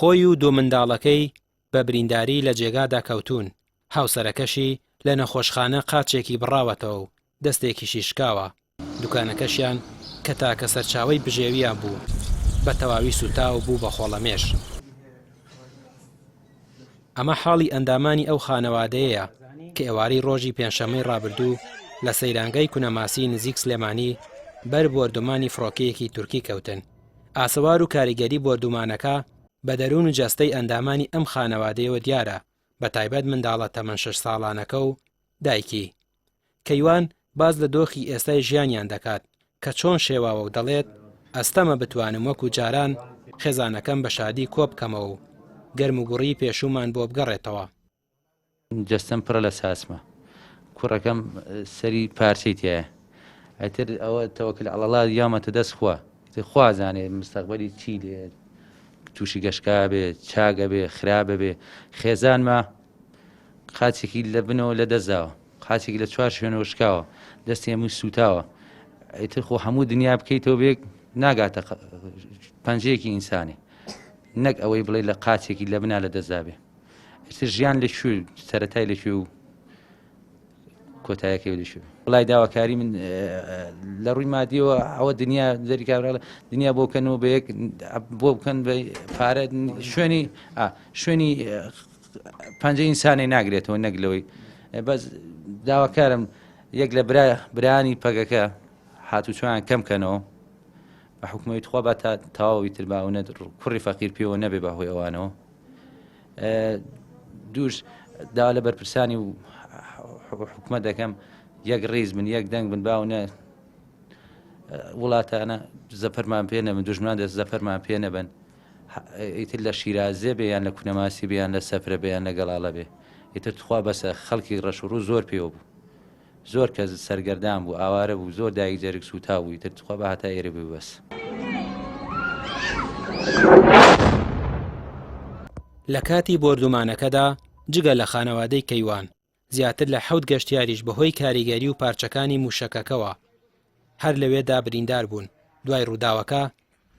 خۆی و دوو منداڵەکەی بە برینداری لە جێگادا کەوتوون، هاوسەرەکەشی لە نەخۆشخانە قاچێکی بڕاوەتەوە و دەستێکیشی شکاوە، دوکانەکەشیان کە تاکە سەرچاوەی بژێوییان بوو، بە تەواوی سووتا و بوو بە خۆڵەمێش. ئەمە حاڵی ئەندامانی ئەو خانەوادەیەیە کە ئێوارەی ڕۆژی پێنجشەممەی ڕابردوو لە سەیرانگای کونەماسی نزیک سلێمانی بەر بۆردومانی فڕۆکەیەکی تورکی کەوتن. ئاسەوار و کاریگەری بۆردومانەکە بە دەروون و جەستەی ئەندامانی ئەم خانەوادەیەوە دیارە، بەتایبەت منداڵە تەمەن شەش ساڵانەکە و دایکی. کەیوان باس لە دۆخی ئێستای ژیانیان دەکات کە چۆن شێواوە و دەڵێت، ئەستەمە بتوانم وەکو جاران خێزانەکەم بە شادی کۆبکەمەوە و گەرموگوڕیی پێشوومان بۆ بگەڕێتەوە. جەستەم پڕە لە ساسمە کوڕەکەم سەری پارچەی تایە ئەتر ئەوە تەوەکل عەڵەڵا یامەتە دەست خوا ئیتر خوا زانێ مستەقبەلی چی لێ تووشی گەشکا بێ چاگە بێ خراپە بێ خێزانمە قاچێکی لە بنەوە لە دەستداوە قاچێکی لە چوار شوێنەوە شکاوە دەستی هەمووی سوتاوە ئیتر خۆ هەموو دنیا بکەیتەوە بێک ناگاتە پەنجەیەکی ئینسانی نەک ئەوەی بڵێ لە قاچێکی لە بنا لە دەستدا بێ ئیتر ژیان لە کوێ سەرەتای لە کوێ و کۆتایەکەی لە کوێ وڵای داواکاری من لە ڕووی مادیەوە ئەوە دنیا دەری کابرا دنیا بۆ بکەن و بە یەک بۆ بکەن بە پارە شوێنی شوێنی پەنجە ئینسانی ناگرێتەوە نەک لەوەی بەس داواکارم یەک لە برا برانی پەگەکە هاتوچۆیان کەم کەنەوە بە حکومەوەی تخوا با تا تەواوی تر باونە کوڕی فەقیر پێوە نەبێ بە هۆی ئەوانەوە دووش داوا لە بەرپرسانی و حکومەت دەکەم یەک ڕیز بن یەک دەنگ بن باونە وڵاتانە زەفەرمان پێ نەبن دوژمان دەست زەفەرمان پێ نەبن ئیتر لە شیرازێ بێ یان لە کونەماسی بێ یان لە سەفرە بێ یان لە گەڵاڵە بێ ئیتر تخوا بەسە خەڵکی ڕەش و ڕوو زۆر پێوە بوو زۆر کەس سەرگەردان بوو ئاوارە بوو زۆر دایک جەرگ سووتا بوو ئیتر تخوا بە هەتا ئێرە بوو بەس. لە کاتی بۆردومانەکەدا جگە لە خانەوادەی کەیوان، زیاتر لە حەوت گەشتیاریش بەهۆی کاریگەری و پارچەکانی مووشەکەکەوە هەر لەوێدا بریندار بوون، دوای ڕووداوەکە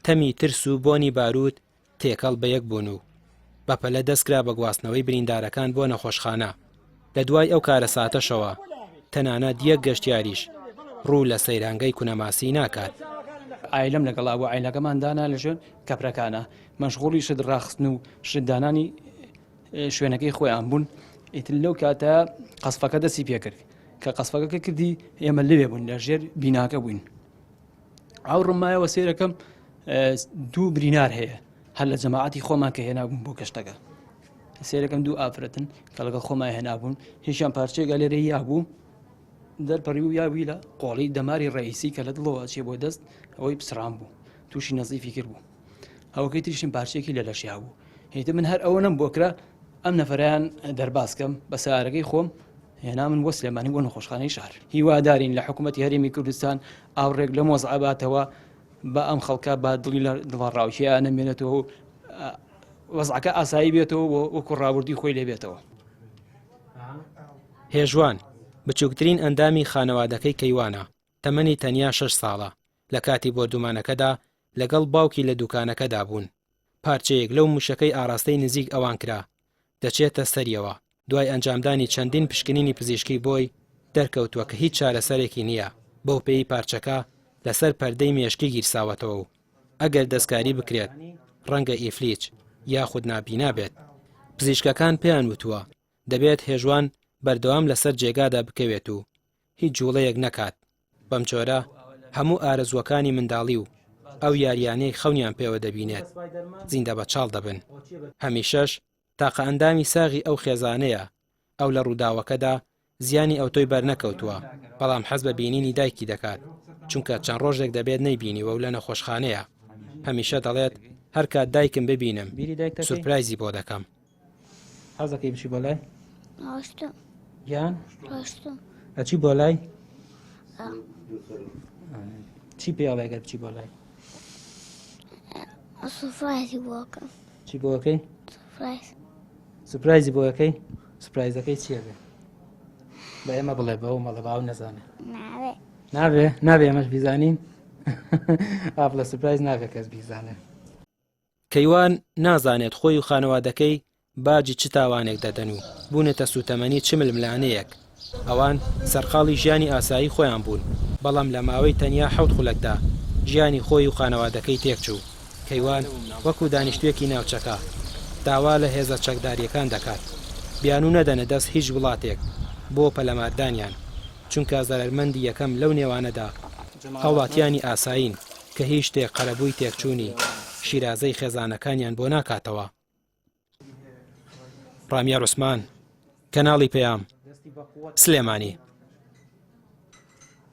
تەمی ترس و بۆنی بارووت تێکەڵ بەیەک بوون و بەپەلە دەستکرا بە گواستنەوەی بریندارەکان بۆ نەخۆشخانە، لە دوای ئەو کارەساتەشەوە تەنانەت یەک گەشتیاریش ڕوو لە سەیرانگەی کونەماسی ناکات. عایلەم لەگەڵا بوو، عایلەکەمان دانا لە ژێر کەپرەکانا، مەشغوڵی شت ڕاخستن و شت دانانی شوێنەکەی خۆیان بوون، ئیتر لەو کاتە قەسفەکە دەستی پێکرد، کە قەسفەکە کردی ئێمە لەوێ بووین لە ژێر بیناکە بووین. ئاوڕم مایەوە سێرەکەم دوو برینار هەیە هەر لە جەماعەتی خۆمان کە هێنابوون بۆ گەشتەکە سێرەکەم دوو ئافرەتن کە لەگەڵ خۆمان هێنابوون هیچیان پارچەیەک لێرە یابوو دەرپەڕی و یاوی لە قۆڵی دەماری ڕئیسی کە لە دڵەوە چێ بۆ دەست ئەوەی پسران بوو تووشی نەزیفی کرد بوو ئەوەکەی تریشم پارچێکی لە لەشیا بوو هیتە من هەر ئەوە نەم بۆ کرا ئەم نەفرەیان دەربازکەم بە سارەکەی خۆم هێنا من بۆ سلێمانی بۆ نەخۆشخانەی شار هیوادارین لە حکوومەتتی هەرێمی کوردستان ئاوڕێک لەم وەزعە باتەوە بە ئەم خەڵکە بە دڵی لە دڵەڕاوکێ نەمێنێتەوە و وەزعەکە ئاسایی بێتەوە و وەکو ڕابردووی خۆی لێ بێتەوە. هێژوان، بچووکترین ئەندامی خانەوادەکەی کەیوانە، تەمەنی تەنیا شەش ساڵە، لە کاتی بۆردومانەکەدا لەگەڵ باوکی لە دوکانەکەدا بوون، پارچەیەک لەو مووشەکەی ئاراستەی نزیک ئەوان کرا، دەچێتە سەریەوە، دوای ئەنجامدانی چەندین پشکنینی پزیشکی بۆی دەرکەوتووە کە هیچ چارەسەرێکی نییە، بەوپێیەی پارچەکە لەسەر پەردەی مێشکی گیرساوەتەوە و ئەگەر دەستکاری بکرێت ڕەنگە ئیفلیج یاخود نابینا بێت. پزیشکەکان پێیان وتووە دەبێت هێژوان بەردەوام لەسەر جێگادا بکەوێت و هیچ جوڵەیەک نەکات، بەمجۆرە هەموو ئارەزووەکانی منداڵی و ئەو یارییانەی خەونیان پێوە دەبینێت زیندەبەچاڵ دەبن، هەمیشەش تاقە ئەندامی ساغی ئەو خێزانەیە، ئەو لە ڕووداوەکەدا زیانی ئەوتۆی بەرنەکەوتووە، بەڵام حەز بە بینینی دایکی دەکات، چونکە چەند ڕۆژێک دەبێت نەیبینیوە و لە نەخۆشخانەیە، هەمیشە دەڵێت هەرکات دایکم ببینم سورپرایزی بۆ دەکەم. حەزەکەی بچی بۆ لای؟ ڕاستە. گیان؟ ڕاستە. ئەچی بۆ لای؟ چی پێڵێ گەر بچی بۆ لای؟ سوپرایزی بۆکەم. چی بۆکەی؟ سوپرایز. سوپرایزی بۆەکەی؟ سوپرایزەکەی چییە بێ؟ بە ئێمە بڵێ بەو مەڵە باو نەزانێ. ناوێ. نابێ نابێ ئێمەش بیزانین ئاپلە سوپرایز نابێ کەس بیزانێ. کەیوان نازانێت خۆی و خانەوادەکەی باجی چ تاوانێک دەدەن و بوونەتە سووتەمەنی چ ململانێیەک. ئەوان سەرقاڵی ژیانی ئاسایی خۆیان بوون، بەڵام لە ماوەی تەنیا حەوت خولەکدا ژیانی خۆی و خانەوادەکەی تێکچوو. کەیوان وەکو دانیشتوویەکی ناوچەکە، داوا لە هێزە چەکدارییەکان دەکات، بیانوو نەدەنە دەست هیچ وڵاتێک بۆ پەلەماردانیان، چونکە زەرەرمەندی یەکەم لەو نێوانەدا هاوڵاتیانی ئاسایین کە هیچ شتێک قەرەبووی تێکچوونی شیرازەی خێزانەکانیان بۆ ناکاتەوە. ڕامیار عوسمان، کەناڵی پەیام، سلێمانی.